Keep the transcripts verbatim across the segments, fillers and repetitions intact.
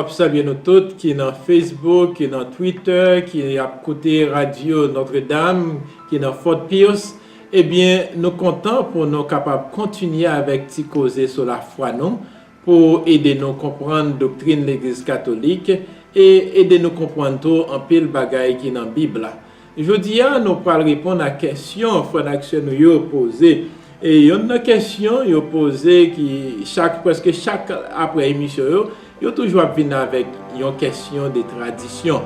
Ap salye nou tout ki nan Facebook, ki nan Twitter, ki ap koute Radyo Notre Dame, ki nan Fort Pierce. Ebyen, nou kontan pou nou kapab kontinye avèk ti koze sou lafwa nou, pou ede nou konprann doktrin Legliz Katolik e ede nou konprann tou anpil bagay ki nan Bib la. Jodi a, nou pral reponn a kesyon frè n ak sè nou yo poze. E yonn nan kesyon yo poze ki chak, prèske chak apre emisyon yo, yo toujou ap vin avèk yon kesyon de tradisyon.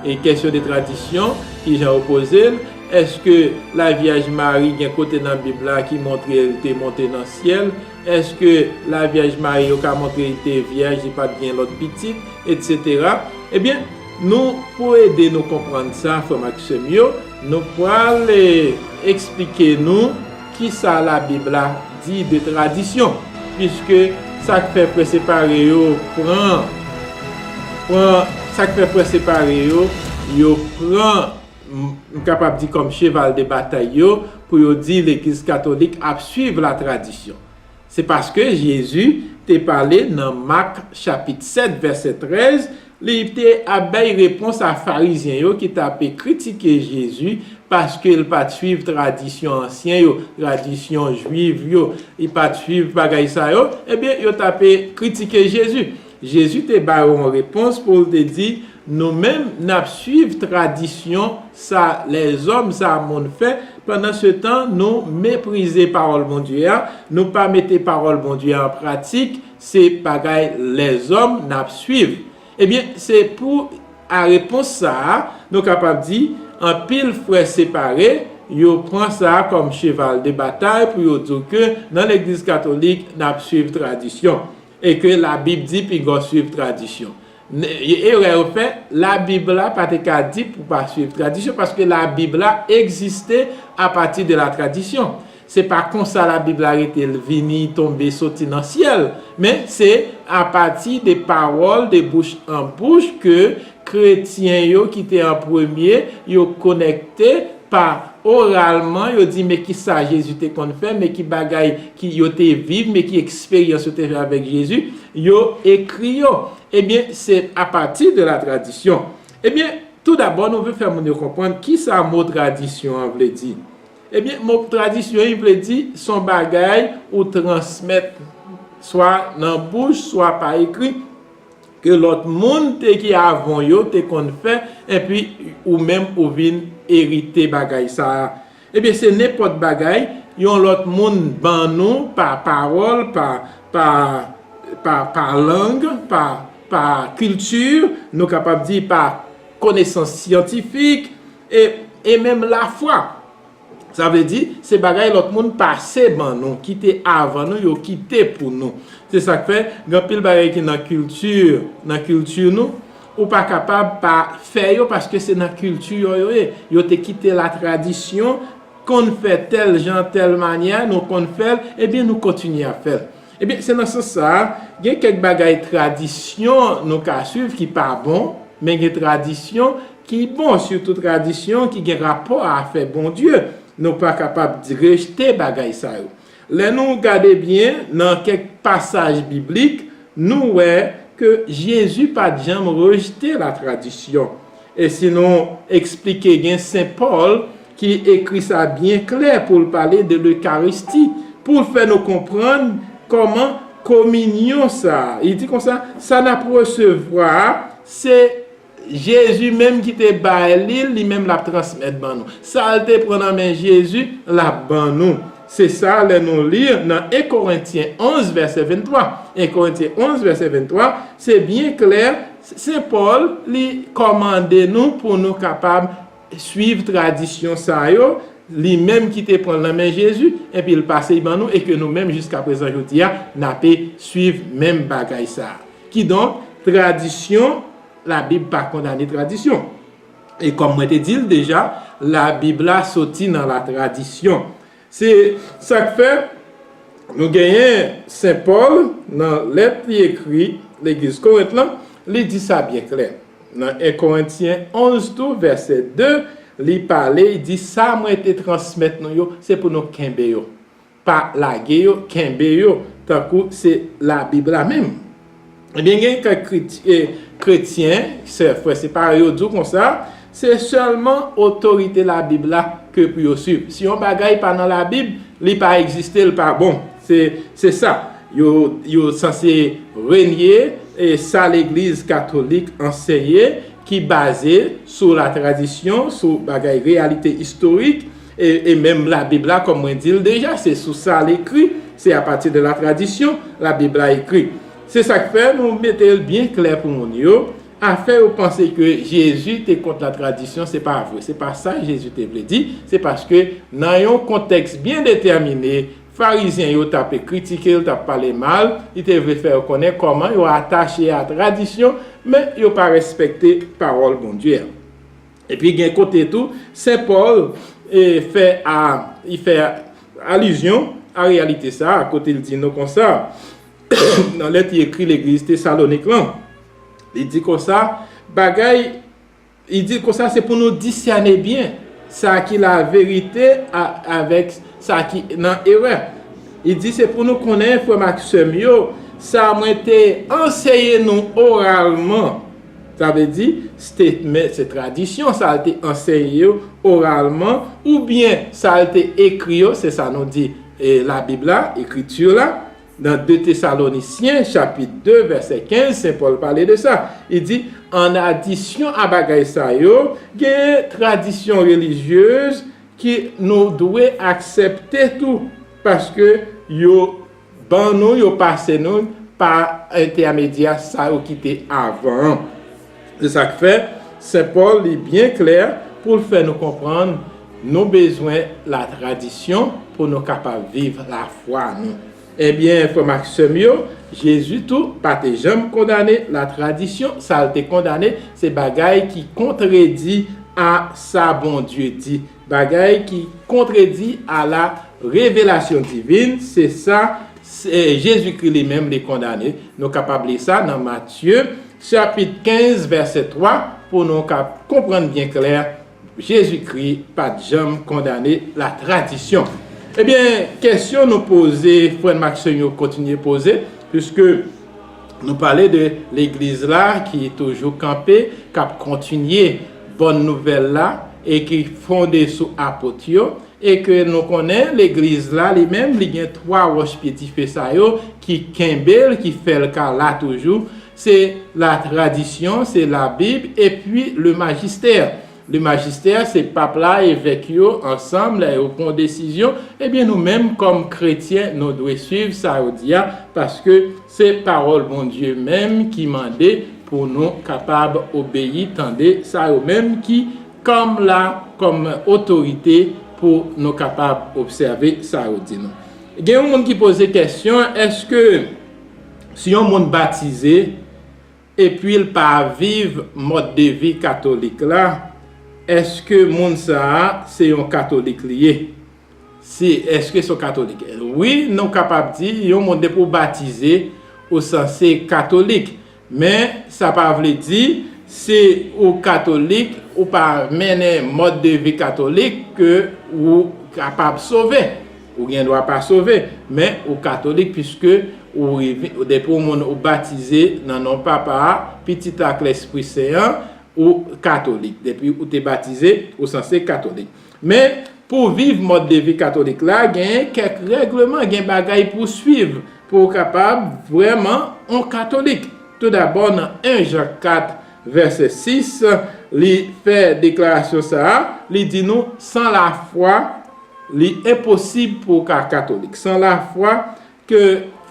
E kesyon de tradisyon, ki jan yo poze l, èske Lavyèj Mari gen kote nan Bib la ki montre l te monte nan syèl? Èske Lavyèj Mari yo ka montre li te vyèj, li pa t gen lòt pitit, etsetera? Ebyen, nou, pou ede nou konprann sa, frè m ak sè m yo, nou pral, eh, eksplike nou kisa Labib la di de tradisyon, piske sa k fè frè separe yo pran, pran, sa k fè frè separe yo, yo pran, m, m kapab di kòm cheval de batay yo, pou yo di Legliz Katolik ap swiv latradisyon. Se paske Jezi te pale nan Mak chapit sèt vèsè trèz, li te ap bay repons a Farizyen yo ki t ape kritike Jezi paske l pa t swiv tradisyon ansyen yo, tradisyon jwif yo, li pa t swiv bagay sa yo, ebyen, yo t ape kritike Jezi. Jezi te ba yo yon repons pou l te di, nou menm, n ap swiv tradisyon sa lèzòm, sa moun fè, pandan se tan, nou meprize pawòl Bondye a, nou pa mete pawòl Bondye a an pratik, se bagay lèzòm n ap swiv. Ebyen, se pou a repons sa a, nou kapab di, anpil frè separe, yo pran sa a kòm cheval de batay pou yo di w ke nan Legliz Katolik, n ap swiv tradisyon. E ke Labib di piga w swiv tradisyon. N-, erè yo fè, Labib la pa te ka di pou pa swiv tradisyon, paske Labib la egziste apati de la tradisyon. Se pa konsa Labib la rete l vini tonbe soti nan syèl, men se apati de pawòl de bouch an bouch ke kretyen yo ki te an premye, yo konekte pa oralman, yo di, men ki sa Jezi te konn fè, men ki bagay ki yo te viv, men ki eksperyans yo te fè avèk Jezi, yo ekri yo. Ebyen, se apati de la tradisyon. Ebyen, tou dabò, nou vle fè moun yo konprann ki sa mo tradisyon an vle di. Ebyen, mo tradisyon, li vle di, se yon bagay ou transmèt, swa nan bouch, swa pa ekri, ke lòt moun te ki avan yo te konn fè, epi ou menm ou vin erite bagay sa a. Ebyen, se nenpòt bagay, yon lòt moun ban nou pa pawòl, pa, pa, pa, pa lang, pa, pa kilti, nou kapab di pa konesans syantifik, e, e menm lafwa. Sa vle di, se bagay lòt moun pase ban nou, ki te avan nou, yo kite pou nou. Se sa k fè, gen anpil bagay ki nan kilti, nan kilti nou, ou pa kapab pa fè yo, paske se nan kilti yo yo ye. Yo te kite latradisyon, konn fè tèl jan, tèl manyè, nou konn fè l, ebyen, nou kontinye ap fè l. Ebyen, se nan sans sa a, gen kèk bagay tradisyon nou ka swiv ki pa bon, men gen tradisyon ki bon, sitou tradisyon ki gen rapò a afè Bondye. Nou pa kapab di, rejte bagay sa yo. Lè nou gade byen nan kèk pasaj biblik, nou wè ke Jezi pa t janm rejte latradisyon. E si nou eksplike, gen Sen Pòl ki ekri sa byen klè pou l pale de lekaristi, pou l fè nou konprann kòman kominyon sa a. Li di konsa, sa n ap resevwa a, se Jezi menm ki te bay li l, li menm l ap transmèt ban nou. Sa l te pran nan men Jezi, l ap ban nou. Se sa, lè nou li nan en Korentyen onz, vèsè venntwa. En Korentyen onz, vèsè venntwa, se byen klè, Sen Pòl, li kòmande nou pou nou kapab swiv tradisyon sa yo, li menm ki te pran l nan men Jezi, epi l pase l ban nou, e ke nou menm, jiska prezan jodi a, n ape swiv menm bagay sa a. Kidonk, tradisyon, Labib pa kondane tradisyon. E kòm mwen te di l deja, Labib la soti nan latradisyon. Se sa k fè nou genyen Sen Pòl nan lèt li ekri legliz Korent lan, li di sa byen klè. Nan en Korentyen onz tou, vèsè de, li pale, li di, sa mwen te transmèt nou yo, se pou nou kenbe yo. Pa lage yo, kenbe yo, tankou se Labib la menm. Ebyen, gen kèk kriti- eh, kretyen, sè, frè, se parèy, yo di w konsa, se sèlman otorite Labib la ke pou yo swiv. Si yon bagay pa nan Labib, li pa egziste, li pa bon. Se, se sa. Yo, yo sanse renye e sa legliz katolik anseye ki baze sou latradisyon, sou bagay reyalite istorik, e, e menm Labib la, kòm mwen di l deja, se sou sa l ekri, se apati de latradisyon Labib la ekri. Se sa k fè nou mete l byen klè pou moun yo, afè yo panse ke Jezi te kont latradisyon, se pa vre. Se pa sa Jezi te vle di. Se paske nan yon kontèks byen detèmine, Farizyen yo t ap kritike l, t ap pale mal, li te vle fè yo konnen kòman yo atache a tradisyon, men yo pa respekte pawòl Bondye a. Epi gen kote tou, Sen Pòl e fè a, li fè alizyon a reyalite sa a, kote l di nou konsa, nan lèt li ekri legliz Tesalonik lan, li di konsa, bagay, li di konsa, se pou nou disène byen sa ki laverite a- avèk sa ki nan erè. Li di, se pou nou konnen, frè m ak sè m yo, sa mwen te anseye nou oralman. Sa vle di, statement, se tradisyon, sa l te anseye yo oralman, oubyen sa l te ekri yo, se sa nou di, e, Labib la, ekriti la, nan de Tesalonisyen, chapit de, vèsè kenz, Sen Pòl pale de sa. Li di, an adisyon a bagay sa yo, gen tradisyon relijyez ki nou dwe aksepte tou, paske yo ban nou, yo pase nou pa entèmedyè sa yo ki te avan an. Se sa k fè, Sen Pòl, li byen klè pou l fè nou konprann, nou bezwen latradisyon pou nou kapab viv lafwa nou. Ebyen, frè m ak sè m yo, Jezi tou pa te janm kondane latradisyon. Sa l te kondane, se bagay ki kontredi a sa Bondye di, bagay ki kontredi a la revelasyon divin. Se sa, se Jezikri li menm li kondane. Nou kapab li sa nan Matye, chapit kenz, vèsè twa, pou nou ka konprann byen klè, Jezikri pa t janm kondane latradisyon. Ebyen, kesyon nou poze, frè m ak sè m yo kontinye poze, piske nou pale de legliz la ki toujou kanpe, k ap kontinye bòn nouvèl la e ki fonde sou apot yo, e ke nou konnen legliz la li menm, li gen twa wòch pye dife sa yo ki kenbe l, ki fè l ka la toujou. Se latradisyon, se Labib, epi le majistè. Le majistè, se pap la, evèk yo, ansanm, lè yo pran desizyon, ebyen, nou menm, kòm kretyen, nou dwe swiv sa yo di a, paske se pawòl Bondye menm ki mande pou nou kapab obeyi, tande sa yo menm ki kòm la, kòm otorite pou nou kapab obsève sa yo di nou. Gen yon moun ki poze kesyon, èske si yon moun batize, epi l pa viv mòd de vi katolik la, èske moun sa a se yon katolik li ye? Si, èske se yon katolik? Wi, nou kapab di, yon moun depi w batize, ou sanse katolik. Men, sa pa vle di, si ou katolik, ou pa mennen mòd de vi katolik, ke ou kapab sove. Ou gen dwa pa sove, men ou katolik, piske ou rive, depi yon moun ou batize nan non Papa a, Pitit ak Lespri Sen an, ou katolik. Depi ou te batize, ou sanse katolik. Men, pou viv mòd de vi katolik la, gen kèk règleman, gen bagay pou swiv, pou w kapab vrèman yon katolik. Toudabò, nan en Jan kat, vèsè sis, li fè deklarasyon sa a, li di nou, san lafwa, li enposib pou w ka katolik. San lafwa, ke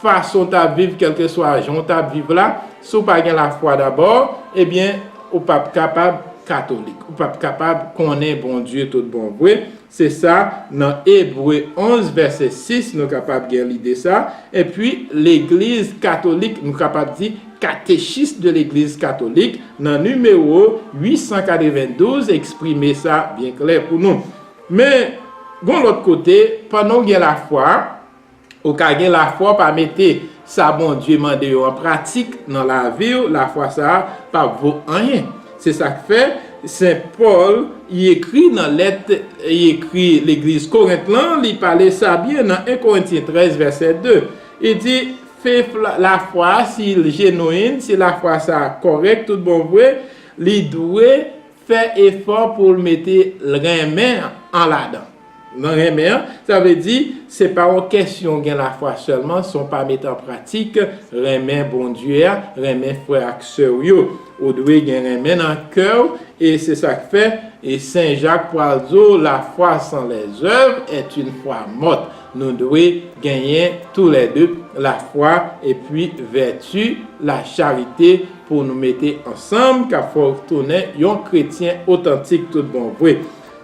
fason w t ap viv, kèlkeswa jan w t ap viv la, si w pa gen lafwa dabò, ebyen, ou p ap kapab katolik. Ou p ap kapab konnen Bondye tout bon vre. Se sa, nan Ebre onz, vèsè sis, nou kapab gen lide sa. Epi, Legliz Katolik, nou kapab di, Katechis de Legliz Katolik, nan nimewo uit san katrevendouz, eksprime sa byen klè pou nou. Men, gon lòt kote, pandan w gen lafwa, ou ka gen lafwa, pa mete sa Bondye mande yo an pratik nan lavi w, lafwa sa a p ap vo anyen. Se sa k fè Sen Pòl, li ekri nan lèt li ekri legliz Korent lan, li pale sa byen nan en Korentyen trèz, vèsè de. Li di, fif la- lafwa a, si l jenuin, si lafwa sa a kòrèk tout bon vre, li dwe fè efò pou l mete renmen an ladan. Nan renmen an, sa vle di, se pa yon kèsyon gen lafwa sèlman, se yon pa mete an pratik renmen Bondye a, renmen frè ak sè w yo. Ou dwe gen renmen nan kè w, e se sa k fè, e Sen Jak pral di w, la foi sans les œuvres est une foi morte. Nou dwe genyen toulède lafwa epi vèti, lacharite, pou nou mete ansanm, k ap fè w tounen yon kretyen otantik tout bon vre.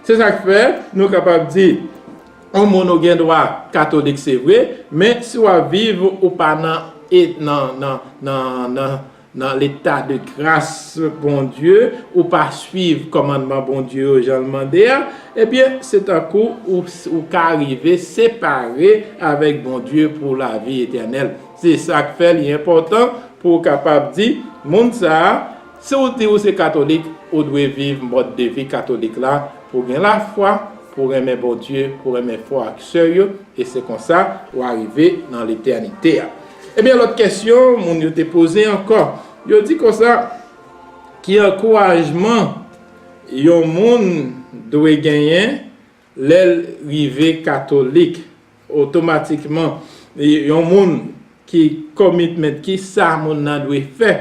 Se sa k fè, nou kapab di, yon moun ou gen dwa katolik, se vre, men si w ap viv, ou pa nan, e, nan, nan, nan, nan, nan leta de gras Bondye, ou pa suiv kòmandman Bondye yo jan l mande a, ebyen, se tankou ou, ou ka rive separe avèk Bondye pou lavi etènèl. Se sa k fè li enpòtan pou w kapab di, moun sa a, si w di ou se katolik, ou dwe viv mòd de vi katolik la, pou w gen lafwa, pou w renmen Bondye, pou w renmen frè ak sè yo, e se konsa w a rive nan letènite a. Ebyen, lòt kèsyon, moun yo te poze ankò. Yo di konsa, ki ankourajman yon moun dwe genyen lè l rive katolik? Otomatikman, yon moun ki commitment, ki sa moun nan dwe fè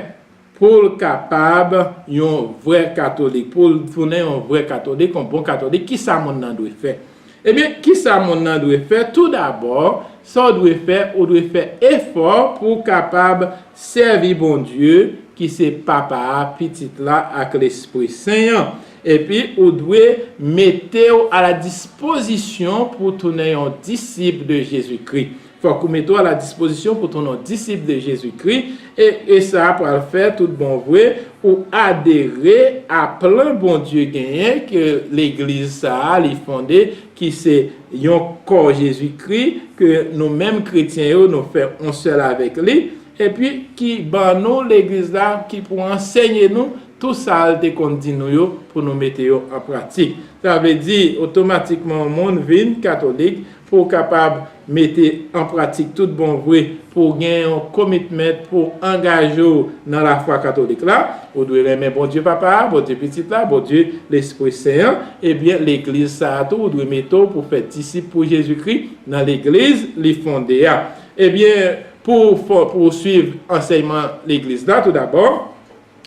pou l kapab yon vrè katolik, pou l tounen yon vrè katolik, yon bon katolik, ki sa moun nan dwe fè? Ebyen, ki sa moun nan dwe fè? Tou dabò, sa w dwe fè, ou dwe fè efò pou w kapab sèvi Bondye, ki se Papa a, Pitit la, ak Lespri Sen an. Epi, ou dwe mete w a la dispozisyon pou w tounen yon disip de Jezikri. Fòk ou mete w a la dispozisyon pou w tounen yon disip de Jezikri, e, e sa a pral fè tout bon vre, ou adere a plan Bondye genyen, ke legliz sa a, li fonde, ki se yon kò Jezikri, ke nou menm kretyen yo, nou fè yon sèl avèk li, epi ki ban nou legliz la, ki pou anseye nou tou sa l te konn di nou yo, pou nou mete yo an pratik. Sa vle di, otomatikman, yon moun vin katolik pou w kapab mete an pratik tout bon vre, pou w gen yon commitment, pou w angaje w nan lafwa katolik la, ou dwe renmen Bondye Papa a, Bondye Pitit la, Bondye Lespri Sen an, ebyen, legliz sa a tou, ou dwe mete w pou fè disip pou Jezikri nan legliz li fonde a. Ebyen, pou w fò-, pou w suiv ansèyman legliz la, tou dabò,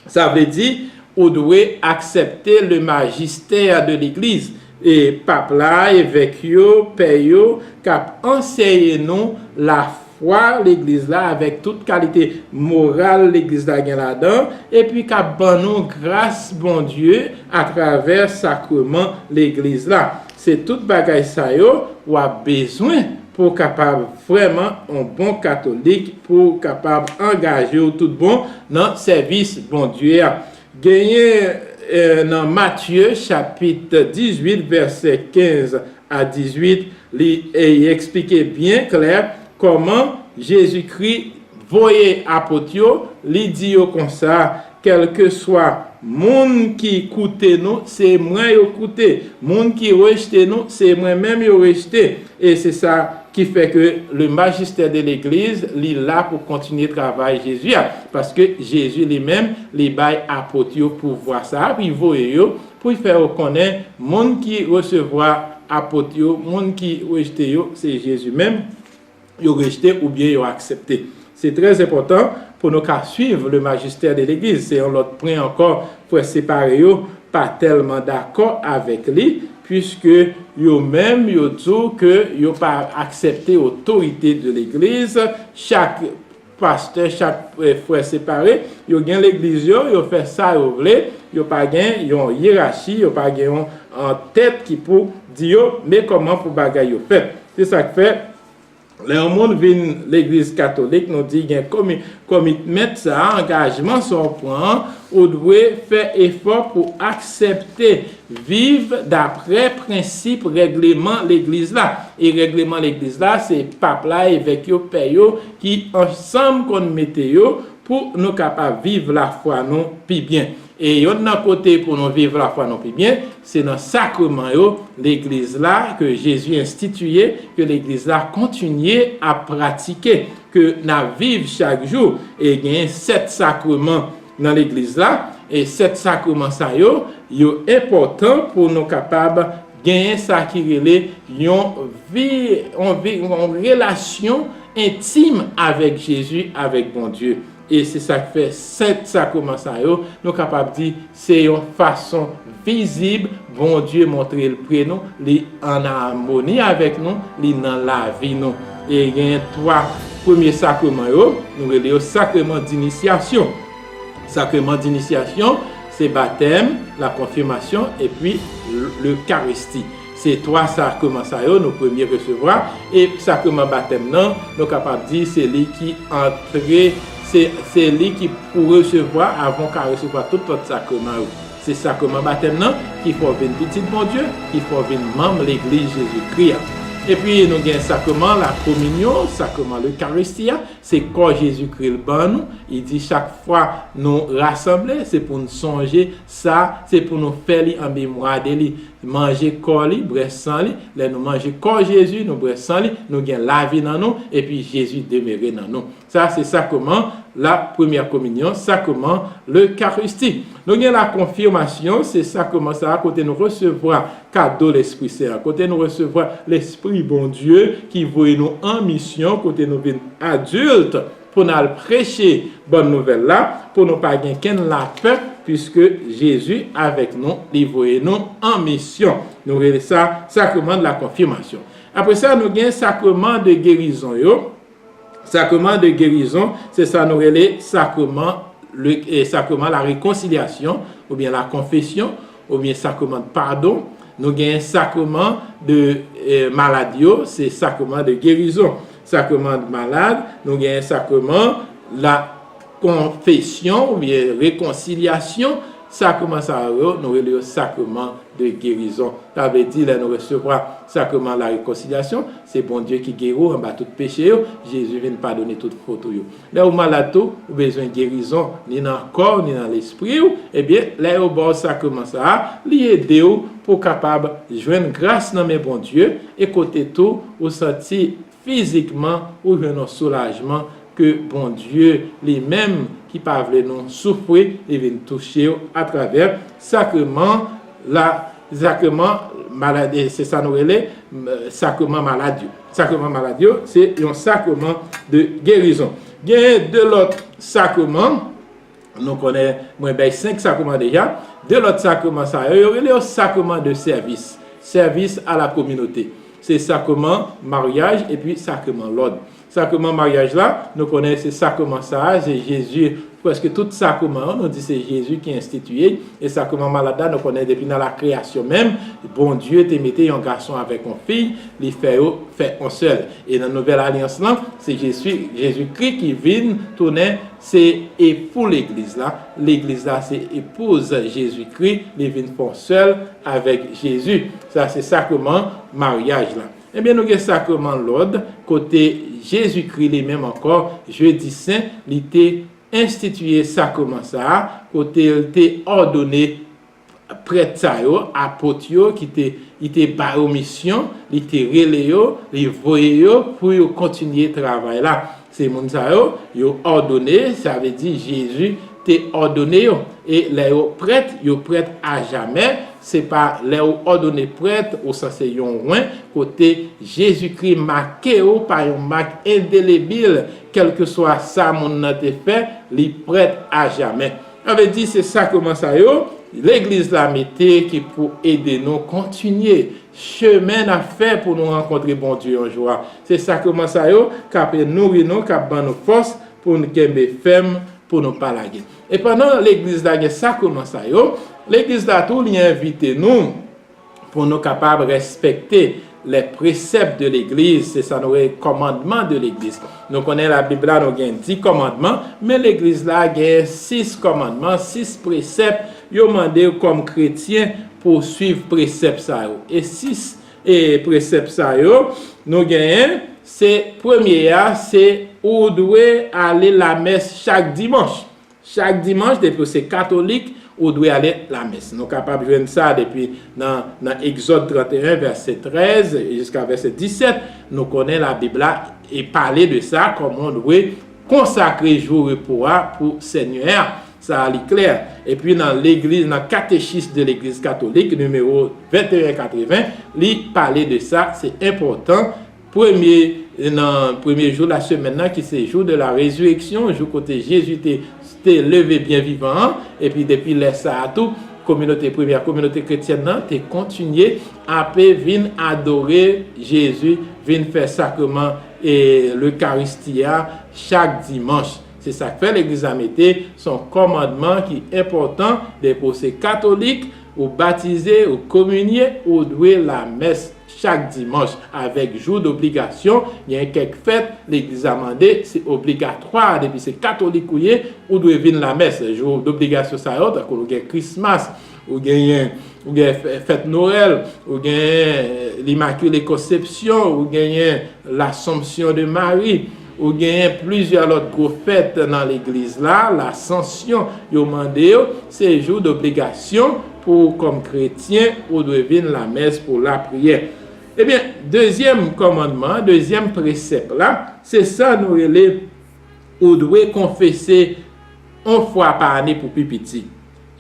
sa vle di, ou dwe aksepte le magistère de legliz. E pap la, evèk yo, pè yo, k ap anseye nou lafwa legliz la avèk tout kalite moral legliz la gen ladan, epi k ap ban nou gras Bondye atravè sakreman legliz la. Se tout bagay sa yo w ap bezwen pou w kapab vrèman yon bon katolik, pou w kapab angaje w tout bon nan sèvis Bondye a. Genyen, eh, nan Matye chapit dizuit, vèsè kenz a dizuit, li, eh, eksplike byen klè kòman Jezikri voye apot yo, li di yo konsa, kèlkeswa moun ki koute nou, se mwen yo koute. Moun ki rejte nou, se mwen menm yo rejte. E se sa ki fè ke le magistère de legliz, li la pou kontinye travay Jezi a. Paske Jezi li menm, li bay apot yo pouvwa sa a, pou li voye yo, pou li fè yo konnen moun ki resevwa apot yo, moun ki rejte yo, se Jezi menm yo rejte oubyen yo aksepte. Se trè enpòtan pou nou ka suiv le magistère de legliz. Se yon lòt pwen ankò, frè separe yo pa tèlman dakò avèk li, piske yo menm, yo di w ke yo pa aksepte otorite de legliz. Chak pastè, chak, eh, frè separe, yo gen legliz yo, yo fè sa yo vle, yo pa gen yon yerachi, yo pa gen yon, an tèt ki pou di yo, men kòman pou bagay yo fèt. Se sa k fè, lè yon moun vin legliz katolik, nou di gen komi-, commitment sa a, angajman sa w pran an, ou dwe fè efò pou aksepte viv daprè prensip règleman legliz la. E règleman legliz la, se pap la, evèk yo, pè yo, ki ansanm konn mete yo pou nou kapab viv lafwa nou pi byen. E yonn nan kote pou nou viv lafwa nou pi byen, se nan sakreman yo, legliz la, ke Jezi enstitiye, ke legliz la kontinye ap pratike. ke n ap viv chak jou. E genyen sèt sakreman nan legliz la. E sèt sakreman sa yo, yo enpòtan pou nou kapab genyen sa ki rele yon vi, yon vi, yon relasyon entim avèk Jezi, avèk Bondye. E se sa k fè sèt sakreman sa yo, nou kapab di se yon fason vizib Bondye montre l pre nou, li an amoni avèk nou, li nan lavi nou. E genyen twa premye sakreman yo, nou rele yo sakreman dinisyasyon. Sakreman dinisyasyon, se batèm, la konfimasyon, epi l-, lekaristi. Se twa sakreman sa yo nou premye resevwa. E sakreman batèm nan, nou kapab di se li ki antre, se, se li ki pou resevwa avan w ka resevwa tout lòt sakreman yo. Se sakreman batèm nan ki fè w vin pitit Bondye, ki fè w vin manm legliz Jezikri a. Epi nou gen sakreman lakominyon, sakreman lekaristi a, se kò Jezikri l ban nou. Li di chak fwa nou rasanble, se pou n sonje sa, se pou nou fè li an memwa de li. Manje kò li, bwè san li. Lè nou manje kò Jezi, nou bwè san li, nou gen lavi nan nou, epi Jezi demere nan nou. Sa se sakreman la premyè kominyon, sakreman lekaristi. Nou gen la konfimasyon, se sakreman sa a kote nou resevwa kado Lespri Sen an, kote nou resevwa Lespri Bondye ki voye nou an misyon, kote nou vin adilt pou n al preche bòn nouvèl la, pou nou pa gen kenn lapè, piske Jezi avèk nou, li voye nou an misyon. Nou rele sa sakreman de la konfimasyon. Apre sa, nou gen sakreman de gerizon yo. Sakreman de gerizon, se sa nou rele sakreman, le, eh, sakreman la rekonsilyasyon, oubyen la konfesyon, oubyen sakreman de padon. Nou gen sakreman de, eh, malad yo, se sakreman de gerizon. Sakreman de malad, nou gen sakreman la konfesyon oubyen rekonsilyasyon. Sakreman sa yo, nou rele yo sakreman de gerizon. Sa vle di, lè nou resevwa sakreman la rekonsilyasyon, se Bondye ki geri w anba tout peche yo. Jezi vin padone tout fot ou yo. Lè ou malad tou, ou bezwen gerizon, ni nan kò w, ni nan lespri w. Ebyen, lè yo ba w sakreman sa a, li ede w pou w kapab jwenn gras nan men Bondye, e kote tou ou santi fizikman ou jwenn yon soulajman ke Bondye li menm ki pa vle nou soufri, li vin touche w atravè sakreman la, sakreman maladi, se sa nou rele, m, sakreman malad yo. Sakreman malad yo, se yon sakreman de gerizon. Gen de lòt sakreman, nou konnen, mwen bay senk sakreman deja. De lòt sakreman sa yo, yo rele yo sakreman de sèvis. Sèvis a la kominote. Se sakreman maryaj epi sakreman lòd. Sakreman maryaj la, nou konnen se sakreman sa a, se Jezi, prèske tout sakreman yo, nou di se Jezi ki enstitiye. E sakreman malad la, nou konnen depi nan lakreyasyon menm, Bondye te mete yon gason avèk yon fi, li fè yo fè yon sèl. E nan nouvèl alyans lan, se Jezi, Jezikri ki vin tounen se epou legliz la. Legliz la se epouz Jezikri, li vin fè yon sèl avèk Jezi. Sa se sakreman maryaj la. Ebyen, nou gen sakreman lòd, kote Jezikri li menm ankò, Jedi Sen, li te enstitiye sakreman sa a, kote l te òdone prèt sa yo, apot yo, ki te, li te ba yo misyon, li te rele yo, li voye yo pou yo kontinye travay la. Se moun sa yo, yo òdone, sa vle di Jezi te òdone yo. E lè yo prèt, yo prèt ajamè. Se pa lè ou òdone prèt, ou sanse yon wen, kote Jezikri make ou pa yon mak endelebil, kèlkeswa sa moun nan te fè, li prèt ajamè. Sa vle di se sakreman sa yo, legliz la mete ki pou ede nou kontinye chemen n ap fè pou nou rankontre Bondye yon jou a. Se sakreman sa yo k ap nouri nou, k ap ban nou fòs pou nou kenbe fèm, pou nou pa lage. E pandan legliz la gen sakreman sa yo, legliz la tou li envite nou pou nou kapab respekte les préceptes de l'église, se sa nou rele kòmandman de legliz. Nou konnen Labib la, nou gen dis kòmandman, men legliz la gen sis kòmandman, sis presèp, yo mande w kòm kretyen pou w swiv presèp sa yo. E sis, e presèp sa yo, nou genyen, se premye a, se ou dwe ale lamès chak dimanch. Chak dimanch, depi w se katolik, ou dwe ale lamès. Nou kapab jwenn sa depi nan, nan Egzòd trannteyen, vèsè trèz, jiska vèsè disèt. Nou konnen Labib la e pale de sa, kòman w dwe konsakre jou repo a pou Senyè a. Sa a li klè. Epi nan legliz, nan katechis de legliz katolik, nimewo venteyen katreven, li pale de sa, se enpòtan. Premye, nan premye jou la semèn nan, ki se jou de la rezireksyon, jou kote Jezi te, te leve byen vivan an, epi depi lè sa a tou, kominote, premyè kominote kretyèn nan te kontinye ape vin adore Jezi, vin fè sakreman e Lekaristi a chak dimanch. Se sa k fè legliz la mete se yon kòmandman ki enpòtan, depi w se katolik, ou batize, ou kominye, ou dwe lamès chak dimanch avèk jou dobligasyon. Gen kèk fèt, legliz la mande, se obligatwa, depi se katolik ou ye, ou dwe vin lamès. Jou dobligasyon sa yo, tankou nou gen Krismas, ou genyen, ou gen fè-, fèt Nwèl, ou genyen Limakile Konsepsyon, ou genyen L'Assomption de Marie, ou genyen plizyè lòt gwo fèt nan legliz la, Lasansyon, yo mande yo, se jou dobligasyon pou kòm kretyen, ou dwe vin lamès pou lapriyè. Ebyen, dezyèm kòmandman, dezyèm presèp la, se sa nou rele ou dwe konfese yon fwa pa ane pou pi piti.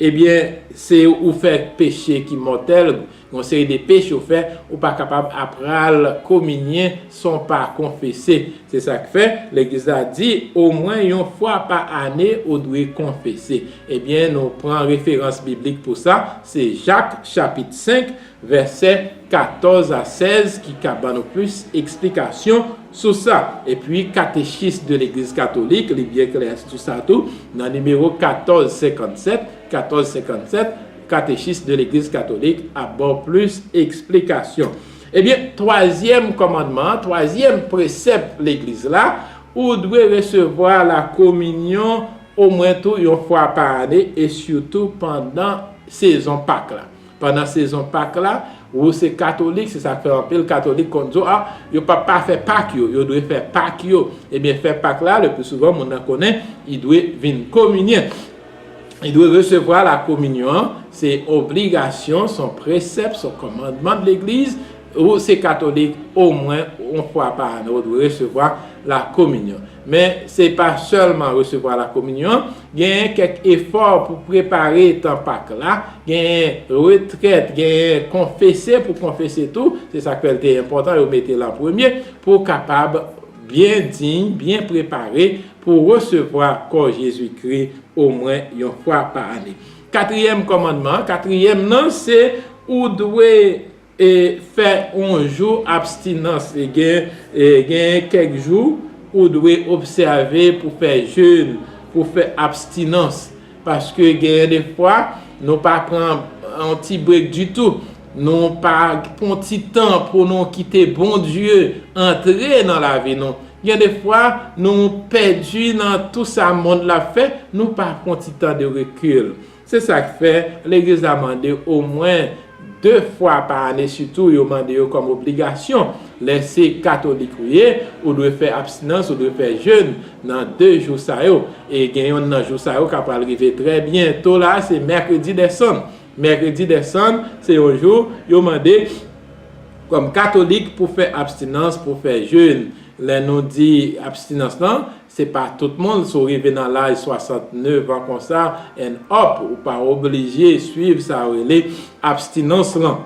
Ebyen, se ou fè peche ki mòtèl, yon seri de peche ou fè, ou pa kapab apral kominyen san w pa konfese. Se sa k fè, legliz la di, omwen yon fwa pa ane, ou dwe konfese. Ebyen, nou pran referans biblik pou sa, se Jak, chapit senk, vèsè katòz a sèz, ki ka ban nou plis eksplikasyon sou sa. Epi, katechis de legliz katolik, li byen klè sou sa tou, nan nimewo katòz senkannsèt, katòz senkannsèt, katechis de legliz katolik ap ba w plis eksplikasyon. Ebyen, twazyèm kòmandman, twazyèm presèp legliz la, ou dwe resevwa lakominyon omwen tou yon fwa pa ane, e sitou pandan sezon Pak la. Pandan sezon Pak la, ou se katolik, se sa k fè anpil katolik konn di w, a, yo p ap pa fè Pak yo, yo dwe fè Pak yo. Ebyen, fè Pak la, le pli souvan, moun nan konnen, li dwe vin kominyen. Li dwe resevwa lakominyon an, se obligasyon, se yon presèp, se yon kòmandman de legliz, ou se katolik, omwen yon fwa pa ane, ou dwe resevwa lakominyon. Men, se pa sèlman resevwa lakominyon, genyen kèk efò pou prepare tan Pak la, genyen retrèt, genyen konfese pou konfese tou, se sa k fè l te enpòtan, yo mete l an premye, pou w kapab byen diy, byen prepare pou resevwa kò Jezikri omwen yon fwa pa ane. Katriyèm kòmandman, katriyèm nan, se ou dwe e fè yon jou abstinans. E gen, e gen kèk jou ou dwe obsève pou fè jèn, pou fè abstinans. Paske gen de fwa, nou pa pran yon ti brek ditou. Nou pa pran ti tan pou nou kite Bondye antre nan lavi nou. Gen de fwa, nou pèdi nan tou sa mond la fè, nou pa pran ti tan de rekil. Se sa k fè legliz la mande omwen de fwa pa ane, sitou yo mande yo kòm obligasyon. Lè se katolik ou ye, ou dwe fè abstinans, ou dwe fè jèn nan de jou sa yo. E gen yonn nan jou sa yo k ap pral rive trè byento la, se mèkredi dè sann. Mèkredi dè sann, se yon jou yo mande kòm katolik pou fè abstinans, pou fè jèn. Lè nou di abstinans lan, se pa tout moun, si w rive nan laj swasantnèf an konsa, and up, ou pa oblije swiv sa yo rele abstinans lan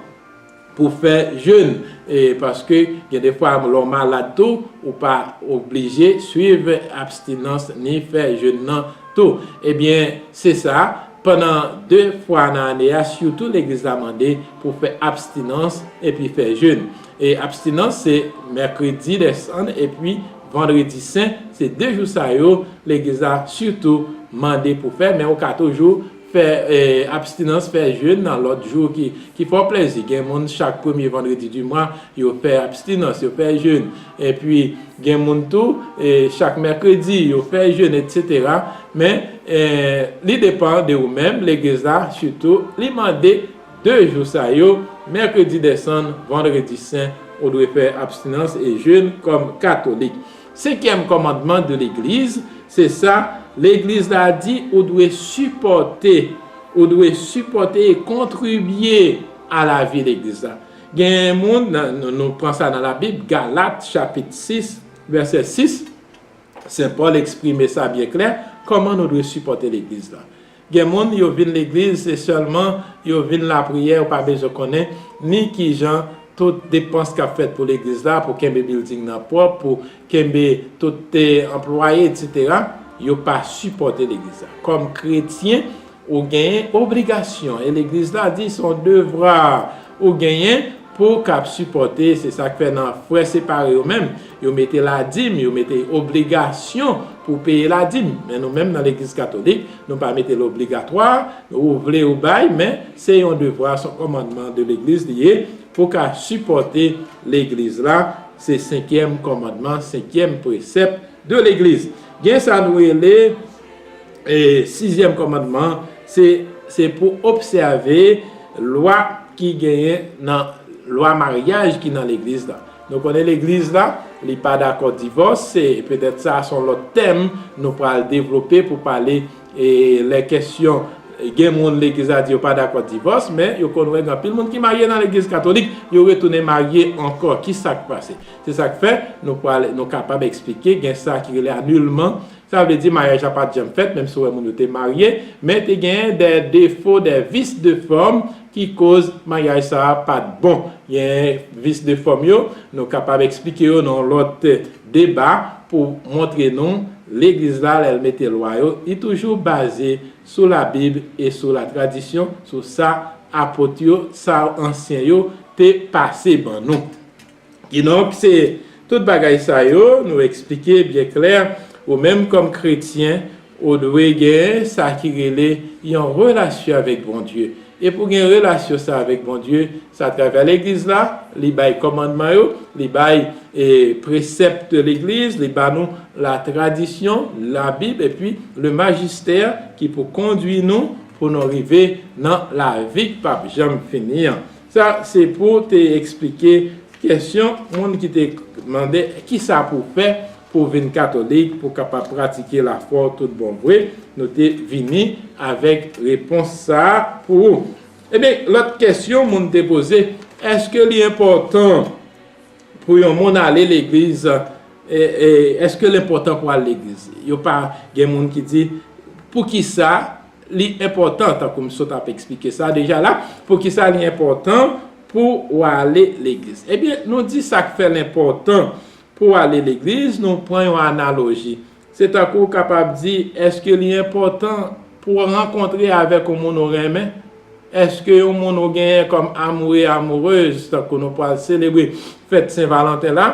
pou fè jèn. E paske gen de fwa, lè w malad tou, ou pa oblije swiv abstinans ni fè jèn nan tou. Ebyen, se sa, pandan de fwa nan ane a, sitou legliz la mande pou fè abstinans epi fè jèn. E abstinans se mèkredi dè sann epi vandredi sen, se de jou sa yo legliz la sitou mande pou fè, men ou ka toujou fè, e, abstinans, fè jèn nan lòt jou ki, ki fè w plezi. Gen moun chak premye vandredi di mwa, yo fè abstinans, yo fè jèn. Epi, gen moun tou, e, chak mèkredi, yo fè jèn, etsetera. Men, e, li depann de ou menm, legliz la, sitou, li mande de jou sa yo, mèkredi dè sann, vandredi sen, ou dwe fè abstinans e jèn kòm katolik. Senkyèm kòmandman de legliz, se sa, legliz la di ou dwe sipòte, ou dwe sipòte e kontribye a lavi legliz la. Gen moun, nan- nou, nou pran sa nan Labib, Galat, chapit sis, vèsè sis, Sen Pòl eksprime sa byen klè, kòman nou dwe sipòte legliz la. Gen moun, yo vin legliz, se sèlman yo vin lapriyè, yo pa bezwen konnen ni kijan tout depans k ap fèt pou legliz la, pou kenbe bilding nan pwòp, pou kenbe tout eh, anplwaye, etsetera, yo pa sipòte legliz la. Kòm kretyen, ou genyen obligasyon, e legliz la di se yon devwa ou genyen pou w kab sipòte. Se sa k fè nan frè separe yo menm, yo mete ladim, yo mete obligasyon pou w peye ladim. Men nou menm nan legliz katolik, nou pa mete l obligatwa, ou vle ou bay, men se yon devwa, se yon kòmandman de legliz li ye, pou w ka sipòte legliz la. Se senkyèm kòmandman, senkyèm presèp de legliz. Gen sa nou rele e sizyèm kòmandman, se se pou obsève lwa ki genyen nan lwa maryaj ki nan legliz la. Nou konnen legliz la, li pa dakò divòs, se petèt sa se yon lòt tèm nou pral devlope pou pale e lè kesyon gen moun legliz la di yo pa dakò divòs, men yo konn wè gen anpil moun ki marye nan legliz katolik, yo retounen marye ankò. Ki sa k pase? Se sa k fè nou pral nou kapab eksplike gen sa ki rele anilman. Sa vle di maryaj la pa t janm fèt, menm si w wè moun yo te marye, men te genyen de defo, de vis de fòm ki koz maryaj sa a pa t bon. Gen vis de fòm yo, nou kapab eksplike yo nan yon lòt deba pou montre nou legliz la, lè l mete lwa yo, li toujou baze sou Labib e sou latradisyon, sou sa apot yo, sa ansyen yo te pase ban nou. Kidonk, se tout bagay sa yo nou eksplike byen klè. Ou menm kòm kretyen, ou dwe gen sa ki rele yon relasyon avèk Bondye. E pou gen relasyon sa avèk Bondye, se atravè legliz la, li bay kòmandman yo, li bay e, presèp de legliz, li ba nou la tradisyon, Labib, epi le majistè ki pou kondui nou pou nou rive nan lavi k p ap janm fini an. Sa se pou te eksplike kesyon moun ki te mande kisa pou fè pou vin katolik, pou kapab pratike lafwa w tout bon vre. Nou te vini avèk repons sa a pou ou. Ebyen, lòt kesyon moun te poze, èske li enpòtan pou yon moun ale legliz? E, e, èske l enpòtan pou al legliz? Yo pa gen moun ki di, poukisa li enpòtan, tankou m sot ap eksplike sa deja la, poukisa li enpòtan pou w ale legliz? Ebyen, nou di sa k fè l enpòtan pou w ale legliz, nou pran yon analoji. Se tankou w kapab di, èske li enpòtan pou w rankontre avèk yon moun ou renmen? Èske yon moun ou genyen kòm amoure, amourez, tankou nou pral selebre fèt Sen Valanten la,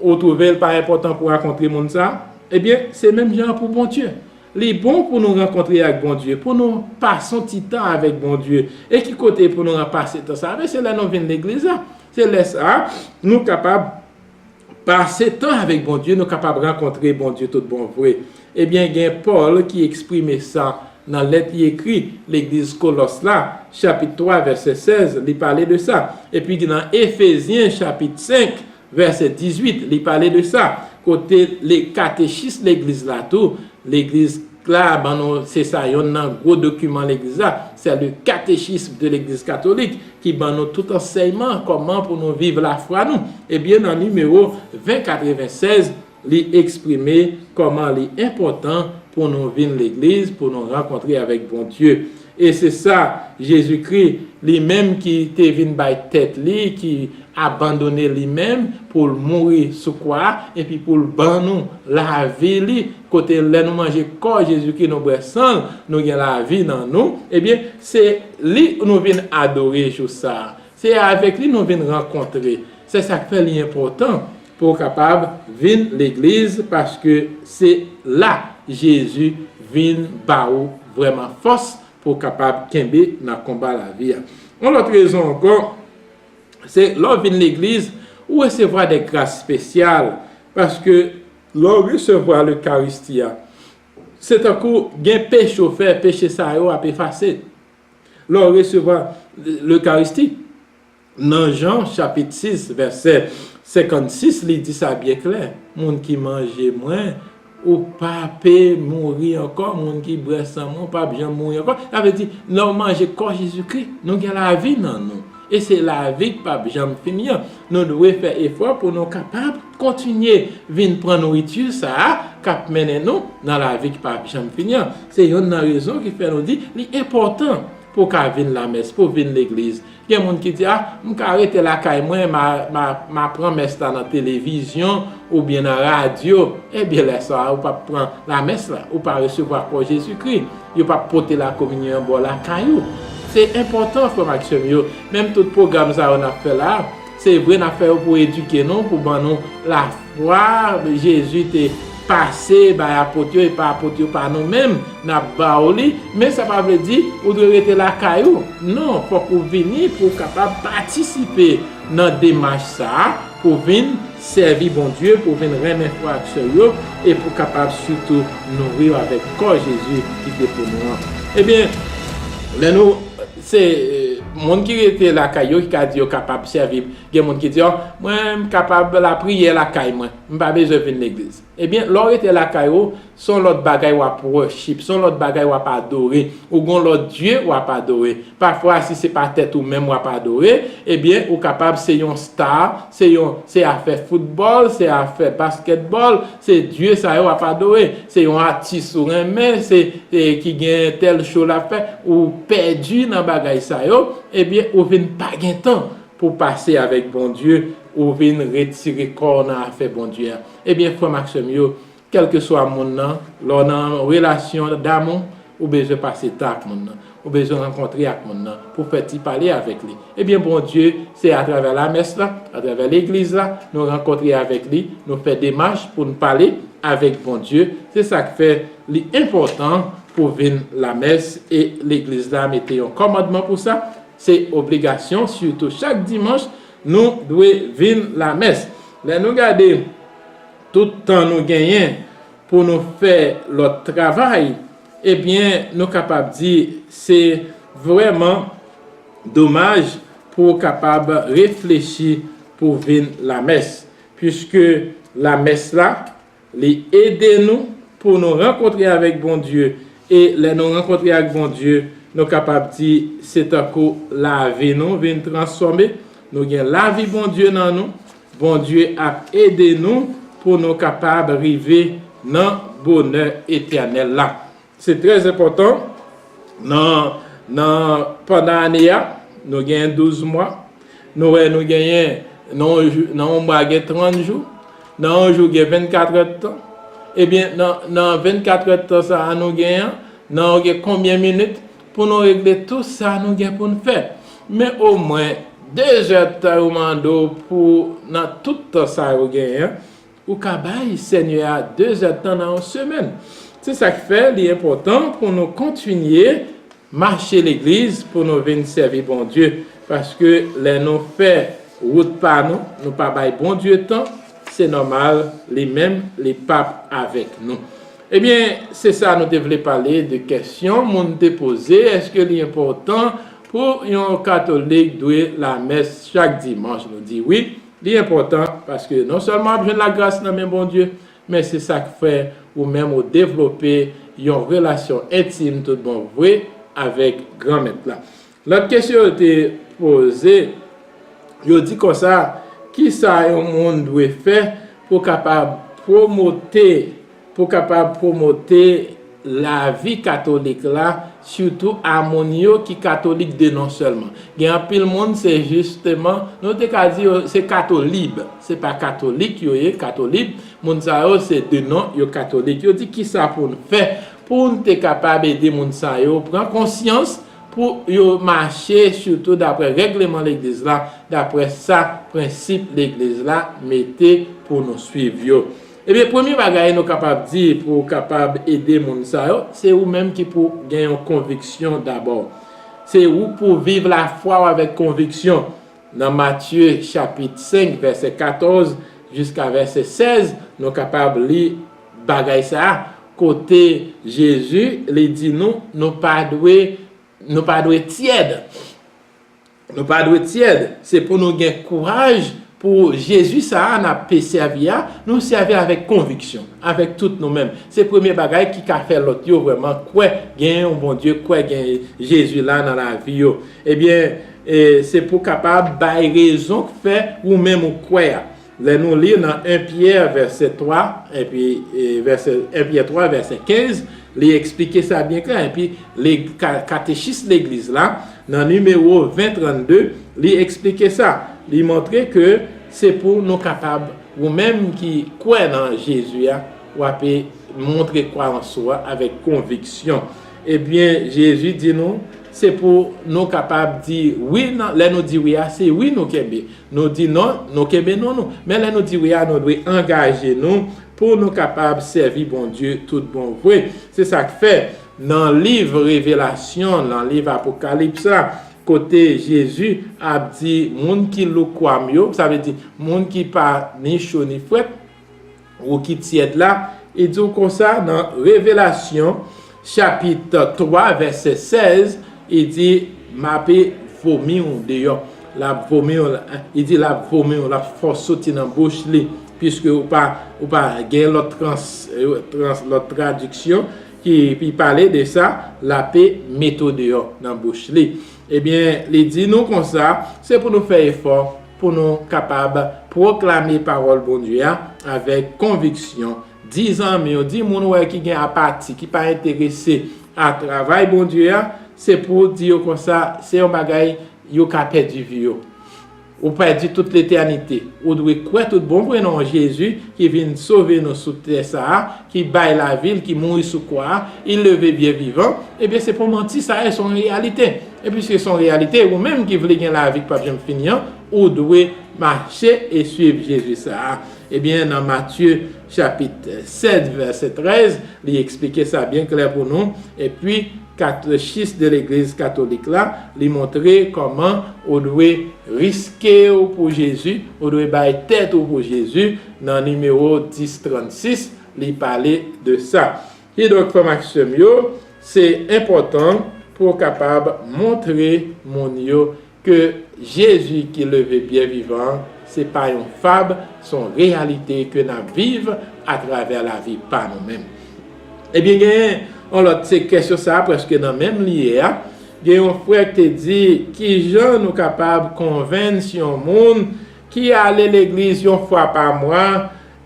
ou twouve l pa enpòtan pou w rankontre moun sa? Ebyen, se menm jan an pou Bondye. Li bon pou nou rankontre ak Bondye, pou nou pase yon ti tan avèk Bondye. E ki kote pou nou pase tan sa a? Men se lè nou vin legliz la. Se lè sa a, nou kapab pase tan avèk Bondye, nou kapab rankontre Bondye tout bon vre. Ebyen, gen Pòl ki eksprime sa nan lèt li ekri legliz Kolòs la, chapit twa, vèsè sèz, li pale de sa. Epi nan Efezyen, chapit senk, vèsè dizuit, li pale de sa. Kote le katechis legliz la tou, legliz la ban nou, se sa yonn nan gwo dokiman legliz la, c'est le catéchisme de l'église catholique, ki ban nou tout ansèyman kòman pou nou viv lafwa nou. Ebyen, nan nimewo ven katrevensèz, li eksprime kòman li enpòtan pou nou vin legliz, pou nou rankontre avèk Bondye. E se sa, Jezikri, li menm ki te vin bay tèt li, ki abandone li menm pou l mouri sou kwa a, epi pou l ban nou lavi li, kote lè nou manje kò Jezikri, nou bwè san l, nou gen lavi nan nou, ebyen, se li nou vin adore jou sa a. Se avèk li nou vin rankontre. Se sa k fè li enpòtan pou w kapab vin legliz, paske se la Jezi vin ba ou vrèman fòs pou w kapab kenbe nan konba lavi a. Yon lòt rezon ankò, se lè w vin legliz, ou resevwa de gras espesyal, paske lè w resevwa lekaristi a, se tankou gen peche w fè, peche sa yo ap efase. Lè w resevwa lekaristi, nan Jan, chapit sis, vèsè senkannsis, li di sa byen klè, moun ki manje mwen, ou p ape mouri ankò, moun ki bwè san mwen, ou p ap janm mouri ankò. Sa vle di, lè w manje kò Jezikri, nou gen lavi nan nou. E se lavi k p ap janm fini an. Nou dwe fè efò pou nou kapab kontinye vin pran nouriti sa a k ap mennen nou nan lavi k p ap janm fini an. Se yonn nan rezon ki fè nou di li enpòtan pou w ka vin lamès, pou w vin legliz. Gen moun ki di, "A, m ka rete lakay mwen, m a, m a, m a pran mès la nan televizyon oubyen nan radyo." Ebyen, lè sa a, ou p ap pran lamès la, ou pa resevwa kò Jezikri. Yo p ap pote lakominyon an ba w lakay ou. Se enpòtan, frè m ak sè m yo, menm tout pwogram sa yo n ap fè la a, se vre n ap fè yo pou edike nou, pou ban nou lafwa Jezi te pase bay apot yo, e pa apot yo, pa nou menm, n ap ba w li, men sa pa vle di ou dwe rete lakay ou. Non, fòk ou vini pou w kapab patisipe nan demach sa a, pou w vin sèvi Bondye, pou w vin renmen frè ak sè yo, e pou w kapab sitou nouri w avèk kò Jezi ki te pou nou an. Ebyen, lè nou, se, eh, moun ki rete lakay yo ki ka di yo kapab sèvi. Gen moun ki di, "O, mwen, m kapab lapriyè lakay mwen. M pa bezwen vin legliz." Ebyen, lè w rete lakay ou, se yon lòt bagay w ap worship, se yon lòt bagay w ap adore. Ou gen yon lòt dye w ap adore. Pafwa, si se pa tèt ou menm w ap adore, ebyen, ou kapab se yon star, se yon, se afè foutbòl, se afè baskètbòl, se dye sa yo w ap adore. Se yon atis ou renmen, se, e, ki gen tèl show l ap fè, ou pèdi nan bagay sa yo, ebyen, ou vin pa gen tan pou pase avèk Bondye, ou vin retire kò w nan afè Bondye a. Ebyen, frè m ak sè m yo, kèlkeswa moun nan, lè w nan yon relasyon damou, ou bezwen pase tan ak moun nan. Ou bezwen rankontre ak moun nan pou fè ti pale avèk li. Ebyen, Bondye, se atravè lamès la, atravè legliz la, nou rankontre avèk li, nou fè demach pou n pale avèk Bondye. Se sa k fè li enpòtan pou vin lamès e legliz la mete yon kòmandman pou sa. Se obligasyon, sitou chak dimanch, nou dwe vin lamès. Lè nou gade tout tan nou genyen pou nou fè lòt travay, ebyen, nou kapab di se vrèman domaj pou w kapab reflechi pou w vin lamès, piske lamès la, li ede nou pou nou rankontre avèk Bondye. E lè nou rankontre ak Bondye, nou kapab di se tankou lavi nou vin transfòme. Nou gen lavi Bondye nan nou. Bondye ap ede nou pou nou kapab rive nan bonè etènèl la. Se trè enpòtan. Nan, nan, pandan ane a, nou genyen douz mwa. Nou wè nou genyen, nan yon jou, nan yon mwa gen trant jou. Nan yon jou gen vennkatrè tan. Ebyen, nan, nan vennkatrè tan sa a nou genyen an, nan yon gen konbyen minit pou nou regle tout sa nou gen pou n fè? Men omwen dezè tan yo mande w pou nan tout tan sa yo genyen an, ou ka bay Senyè a dezè tan nan yon semèn. Se sa k fè li enpòtan pou nou kontinye mache legliz, pou nou vin sèvi Bondye. Paske lè nou fè wout pa nou, nou pa bay Bondye tan, se nòmal, li menm, li p ap avèk nou. Ebyen, se sa nou te vle pale de kèsyon moun te poze, èske li enpòtan pou yon katolik dwe lamès chak dimanch? Nou di wi, li enpòtan, paske non sèlman w ap jwenn lagras nan men Bondye, men se sa k fè ou menm ou devlope yon relasyon entim tout bon vre avèk Granmèt la. Lòt kesyon yo te poze, yo di konsa, kisa yon moun dwe fè pou kapab pwomote, pou kapab pwomote lavi katolik la, sitou a moun yo ki katolik de non sèlman? Gen anpil moun, se jisteman, nou te ka di yo se katolib, se pa katolik yo ye, katolib, moun sa yo se de non, yo katolik. Yo di kisa pou n fè pou n te kapab ede moun sa yo pran konsyans, pou yo mache sitou daprè règleman legliz la, daprè sa prensip legliz la mete pou nou swiv yo. Ebyen, premye bagay nou kapab di pou w kapab ede moun sa yo, se ou menm ki pou gen yon konviksyon dabò. Se ou pou viv lafwa w avèk konviksyon. Nan Matye chapit senk, vèsè katòz jiska vèsè sèz, nou kapab li bagay sa a, kote Jezi, li di nou, nou pa dwe, nou pa dwe tyèd. Nou pa dwe tyèd. Se pou nou gen kouraj pou Jezi sa a n ap pe sèvi a, nou sèvi avèk konviksyon, avèk tout nou menm. Se premye bagay ki ka fè lòt yo vrèman kwè gen yon Bondye, kwè gen Jezi la nan lavi yo. Ebyen, e, se pou kapab bay rezon k fè ou menm ou kwè a. Lè nou li nan en Pyè vèsè twa, epi, e, vèsè, en Pyè twa vèsè kenz, li eksplike sa byen klè. Epi, le, ka, katechis legliz la, nan nimewo ven trannde, li eksplike sa. Li montre ke se pou nou kapab, ou menm ki kwè nan Jezi a, w ape montre kwayans ou a avèk konviksyon. Ebyen, Jezi di nou, se pou nou kapab di wi, nan, lè nou di wi a, se wi nou kenbe. Nou di non, nou kenbe non nou. Men lè nou di wi a, nou dwe angaje nou pou nou kapab sèvi Bondye tout bon vre. Se sa k fè, nan liv Revelasyon, nan liv Apokalips la, kote Jezi ap di, moun ki lou kwa m yo, sa vle di, moun ki pa ni cho ni frèt, ou ki tyèd la, li di w konsa nan Revelasyon, chapit twa, vèsè sèz, li di, m ape vomi w deyò. L ap vomi w, li di, l ap vomi w, l ap fè w soti nan bouch li, piske ou pa, ou pa gen lòt trans, trans, lòt tradiksyon ki, ki pale de sa, l ape mete w deyò nan bouch li. Ebyen, li di nou konsa, se pou nou fè efò, pou nou kapab pwoklame pawòl Bondye a avèk konviksyon. Di zanmi w, di moun ou wè ki gen apati, ki pa enterese a travay Bondye a, se pou w di yo konsa, se yon bagay yo ka pèdi vi yo. Ou pèdi tout letènite. Ou dwe kwè tout bon vre nan Jezi ki vin sove nou sou tè sa a, ki bay lavi l, ki mouri sou kwa a, il leve byen vivan. Ebyen, se pa manti sa ye, se yon reyalite. E piske se yon reyalite, ou menm ki vle gen lavi k p ap janm fini an, ou dwe mache e swiv Jezi sa a. Ebyen, nan Matye chapit sèt, vèsè trèz, li eksplike sa byen klè pou nou. Epi, katechis de legliz katolik la, li montre kòman ou dwe riske w pou Jezi, ou dwe bay tèt ou pou Jezi. Nan nimewo dis trannsis, li pale de sa. Kidonk, frè m ak sè m yo, se enpòtan pou w kapab montre moun yo ke Jezi ki leve byen vivan an, se pa yon fab, se yon reyalite ke n ap viv atravè lavi pa nou menm. Ebyen, genyen yon lòt, se kesyon sa a, prèske nan menm liye a. Gen yon frè ki te di, kijan nou kapab konvenk yon moun ki ale legliz yon fwa pa mwa,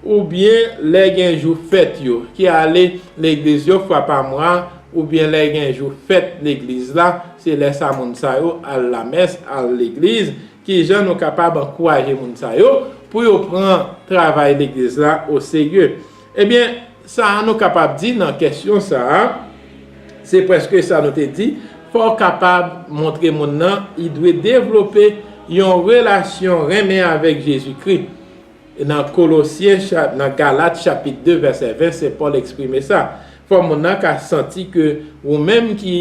oubyen lè gen jou fèt yo, ki ale legliz yon fwa pa mwa, oubyen lè gen jou fèt legliz la, se lè sa moun sa yo al lamès, al legliz. Kijan nou kapab ankouraje moun sa yo pou yo pran travay legliz la oserye? Ebyen, sa a nou kapab di nan kesyon sa a, se prèske sa nou te di, fò w kapab montre moun nan, li dwe devlope yon relasyon renmen avèk Jezikri. Nan Kolosyen, cha-, nan Galat, chapit de, vèsè ven, Sen Pòl eksprime sa. Fò moun nan ka santi ke ou menm ki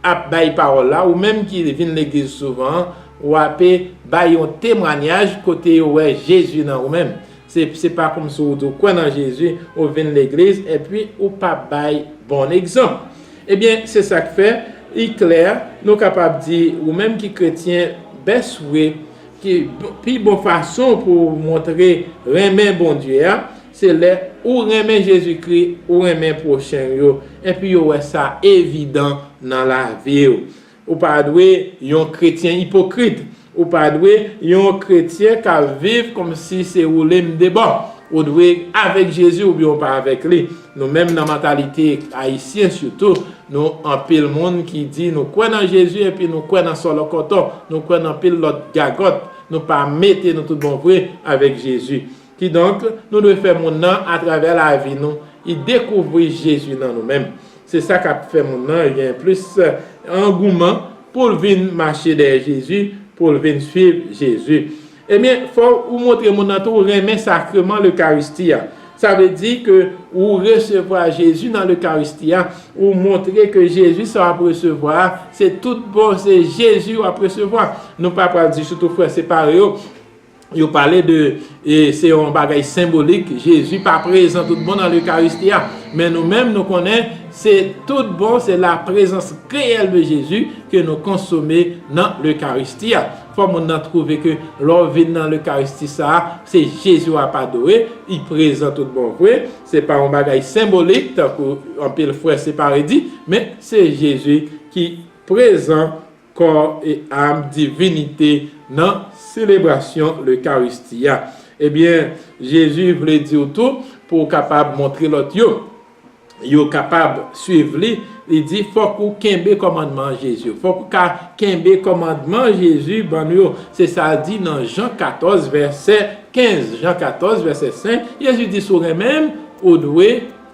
ap bay pawòl la, ou menm ki vin legliz souvan an, w ape bay yon temwayaj kote yo wè Jezi nan ou menm. Se, se pa kòmsi w di w kwè nan Jezi, ou vin legliz, epi ou pa bay bon egzanp. Ebyen, se sa k fè, li klè, nou kapab di, ou menm ki kretyen, best way, ki, pi bon fason pou w montre renmen Bondye a, se lè ou renmen Jezikri, ou renmen pwochen w yo, epi yo wè sa evidan nan lavi w. Ou pa dwe yon kretyen ipokrit. Ou pa dwe yon kretyen k ap viv kòmsi se woule m de bò. Ou dwe avèk Jezi oubyen ou pa avèk li. Nou menm nan mantalite ayisyen sitou, nou anpil moun ki di nou kwè nan Jezi epi nou kwè nan sòlòkòtò, nou kwè nan anpil lòt gagòt, nou pa mete nou tout bon vre avèk Jezi. Kidonk, nou dwe fè moun nan, atravè lavi nou, li dekouvri Jezi nan nou menm. Se sa k ap fè moun nan gen plis angouman pou l vin mache dèyè Jezi, pou l vin swiv Jezi. Ebyen, fò ou montre moun nan tou ou renmen sakreman Lekaristi a. Sa vle di ke ou resevwa Jezi nan Lekaristi a, ou montre ke Jezi sa w ap resevwa a, se tout bon, se Jezi w ap resevwa. Nou pa pral di sitou frè separe yo, yo pale de, e, se yon bagay senbolik, Jezi pa prezan tout bon nan Lekaristi a. Men nou menm, nou konnen se tout bon, se la prezans reyèl de Jezi ke nou konsome nan Lekaristi a. Fò moun nan twouve ke lè w vin nan Lekaristi sa a, se Jezi w ap adore, li prezan tout bon vre. Se pa yon bagay senbolik, tankou anpil frè separe di, men se Jezi ki prezan kò e am divinite nan selebrasyon Lekaristi a. Ebyen, Jezi vle di w tou pou w kapab montre lòt yo, yo kapab swiv li, li di fòk ou kenbe kòmandman Jezi yo. Fòk ou ka kenbe kòmandman Jezi ban nou yo. Se sa l di nan Jan katòz, vèsè kenz. Jan katòz, vèsè senk, Jezi di si w renmen m, ou dwe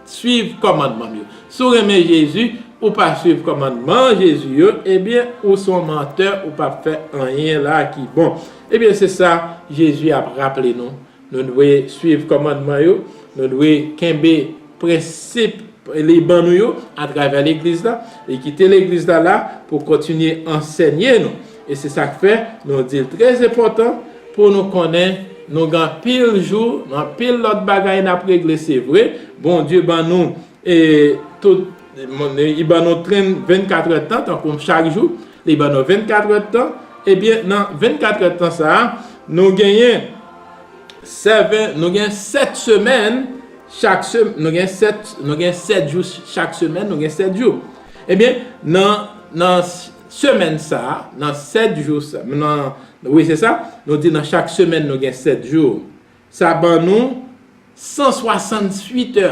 swiv kòmandman m yo. Si w renmen Jezi, ou pa swiv kòmandman Jezi yo, ebyen, ou se yon mantè, ou p ap fè anyen la ki bon. Ebyen, se sa Jezi ap raple nou. Nou dwe swiv kòmandman yo, nou dwe kenbe prensip li ban nou yo atravè legliz la. Li kite legliz la la pou kontinye ansènye nou. E se sa k fè nou di l trè enpòtan pou nou konnen nou gen anpil jou, anpil lòt bagay n ap regle, se vre. Bondye ban nou e tout, li ban nou vennkatrè tan, tankou chak jou, li ban nou vennkatrè tan. Ebyen, nan vennkatrè tan sa a, nou genyen sèven, nou gen sèt semèn, chak se, nou gen sèt, nou gen sèt jou chak semèn, nou gen sèt jou. Ebyen, nan, nan semèn sa a, nan sèt jou sa, nan, wi, se sa, nou di nan chak semèn nou gen sèt jou. Sa ban nou san swasanntuit è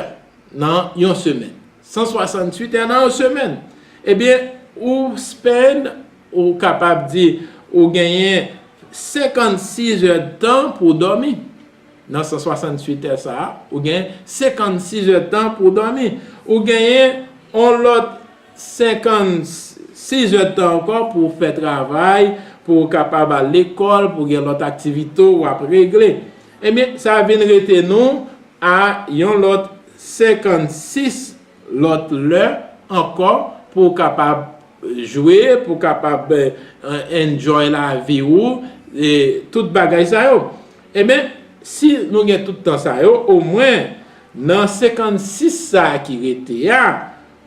nan yon semèn. San swasanntuit è nan yon semèn. Ebyen, ou spend, ou kapab di, ou genyen senkannsis è tan pou w dòmi. Nan san swasanntuit è sa a, ou gen senkannsis è tan pou w dòmi. Ou genyen yon lòt senkannsis è tan ankò pou w fè travay, pou w kapab al lekòl, pou w gen lòt aktivite w ap regle. Ebyen, sa vin rete nou a yon lòt senkannsis lòt lè ankò pou w kapab jwe, pou w kapab, eh, enjoy lavi w, e tout bagay sa yo. Ebyen, si nou gen tout tan sa yo, omwen nan senkannsis sa a ki rete a,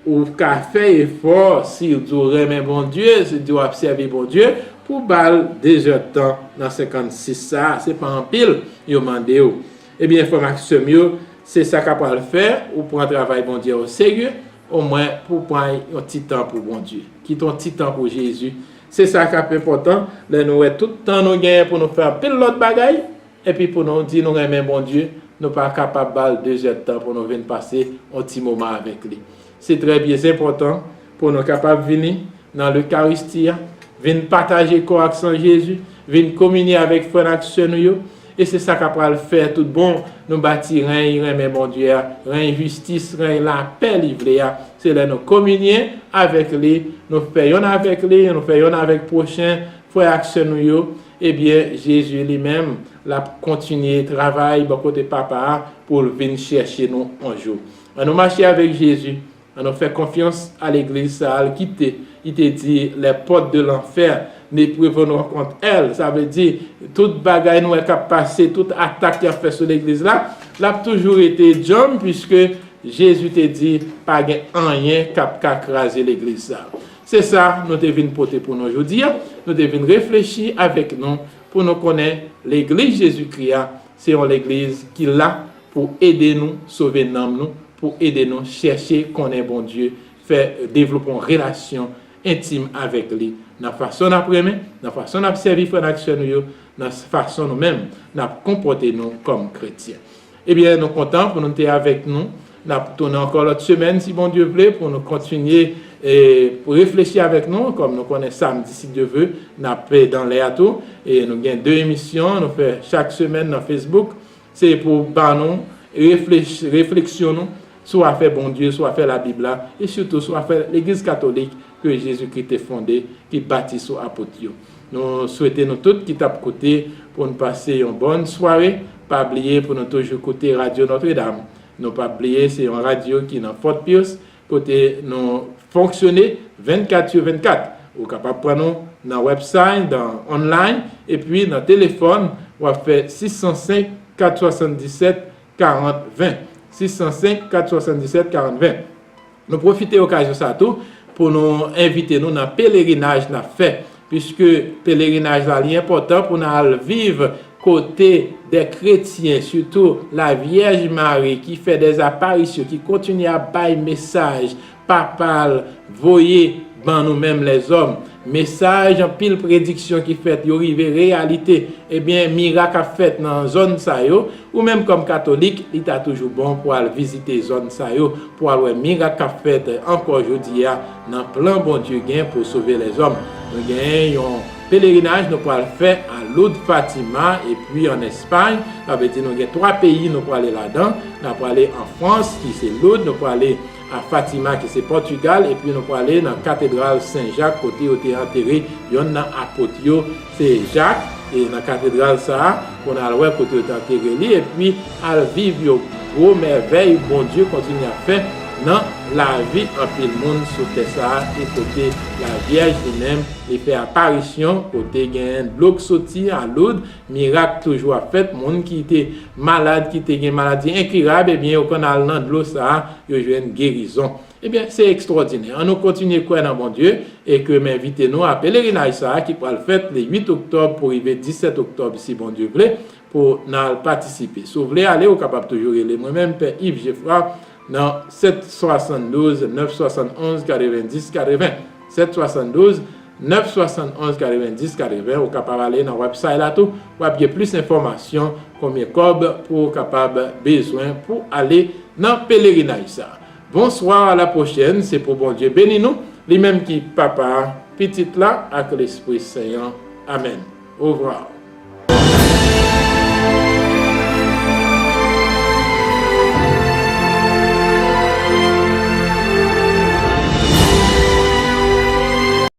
ou ka fè efò, si w di w renmen Bondye, si w di w ap sèvi Bondye, pou w ba l de zè tan nan senkannsis sa a. Se pa anpil yo mande w. Ebyen, frè m ak sè m yo, se sa k ap pral fè ou pran travay Bondye a oserye, omwen pou w pran yon ti tan pou Bondye. Kite yon ti tan pou Jezi. Se sa k ap enpòtan lè nou wè tout tan nou genyen pou nou fè anpil lòt bagay, epi pou nou di nou renmen Bondye, nou pa kapab ba l de zè tan pou nou vin pase yon ti moman avèk li. Se trè byen enpòtan pou nou kapab vini nan Lekaristi a, vin pataje kò ak san Jezi, vin kominye avèk frè n ak sè nou yo. E se sa k ap pral fè tout bon nou bati ren renmen Bondye a, ren jistis, ren lapè li vle a. Se lè nou kominye avèk li, nou fè yonn avèk li, nou fè yonn avèk pwochen, frè ak sè nou yo, ebyen, Jezi li menm, l ap kontinye travay bò kote Papa a pou l vin chèche nou yon jou. Ann nou mache avèk Jezi, ann nou fè konfyans a legliz sa a l kite. Li te di, les portes de l'enfer ne pourront contre elle. Sa vle di, tout bagay nou wè k ap pase, tout atak y ap fè sou legliz la, l ap toujou rete djanm, piske Jezi te di, pa gen anyen k ap ka kraze legliz sa a. Se sa nou te vin pote pou nou jodi a. Nou te vin reflechi avèk nou pou nou konnen legliz Jezikri a, se yon legliz ki la pou ede nou sove nanm nou, pou ede nou chèche konnen Bondye, fè devlope yon relasyon entim avèk li, nan fason n ap renmen, nan fason n ap sèvi frè n ak sè nou yo, nan fason nou menm n ap konpòte nou kòm kretyen. Ebyen, nou kontan pou nou te avèk nou. N ap tounen ankò lòt semèn, si Bondye vle, pou nou kontinye, e, pou reflechi avèk nou. Kòm nou konnen samdi, si Dye vle, n ap, e, dan lè a tou. E nou gen de emisyon nou fè chak semèn nan Facebook. Se pou ba nou reflech-, refleksyon nou sou afè Bondye, sou afè Labib la, e sitou sou afè Legliz Katolik ke Jezikri te fonde, ki bati sou apot yo. Nou swete nou tout ki t ap koute pou n pase yon bòn sware. Pa bliye pou nou toujou koute Radyo Nòtredam. Nou pa bliye, se yon radyo ki nan Fort Pierce, kote nou fonksyone vennkat sou vennkat. Ou kapab pran nou nan website, nan online, epi nan telefòn, w ap fè sis san senk, kat swasanndisèt, karant ven. Sis san senk, kat swasanndisèt, karant ven. Nou pwofite okazyon sa tou pou nou envite nou nan pelerinaj n ap fè Piske pelerinaj la, li enpòtan pou n al viv kote de kretyen, sitou la Vyèj Mari, ki fè de aparisyon, ki kontinye ap bay mesaj papal, voye ban nou menm lèzòm. Mesaj, anpil prediksyon ki fèt, yo rive reyalite. Ebyen, mirak ap fèt nan zòn sa yo. Ou menm kòm katolik, li ta toujou bon pou al vizite zòn sa yo, pou al wè mirak k ap fèt ankò jodi a nan plan Bondye gen pou sove lèzòm. Nou gen yon pelerinaj nou pral fè a Loud Fatima, epi an Espay. Sa vle di nou gen twa peyi nou prale ladan. N ap prale an Frans, ki se Loud, nou prale a Fatima, ki se Pòtigal, epi nou prale nan katedral Sen Jak, kote yo te antere yonn nan apot yo, se Jak. E nan katedral sa a, pou n al wè kote yo te antere li, epi al viv yo gwo mèvèy Bondye kontinye ap fè nan lavi anpil moun sou tè sa a, e kote Lavyèj li menm, li fè aparisyon, kote gen dlo k soti a Loud, mirak toujou ap fèt, moun ki te malad, ki te gen maladi enkirab, ebyen, yo konn al nan dlo sa a, yo jwenn gerizon. Ebyen, se ekstwòdinè. Ann nou kontinye kwè nan Bondye e ke m envite nou a pelerinaj sa a ki pral fèt le uit oktòb pou rive disèt oktòb, si Bondye vle, pou n al patisipe. Si w vle ale, ou kapab toujou rele mwen menm, Pè Yves Geffrard, nan sèt swasanndouz nèf swasannonz katrevenndis katreven. Sèt swasanndouz nèf swasannonz katrevenndis katreven. Ou kapab ale nan website la tou. W ap gen plis enfòmasyon, konbyen kòb pou w kapab bezwen pou ale nan pelerinaj sa. Bonswa, a la pwochèn. Se pou Bondye beni nou, li menm ki Papa, Pitit la ak Lespri Sen an. Amèn. Orevwa.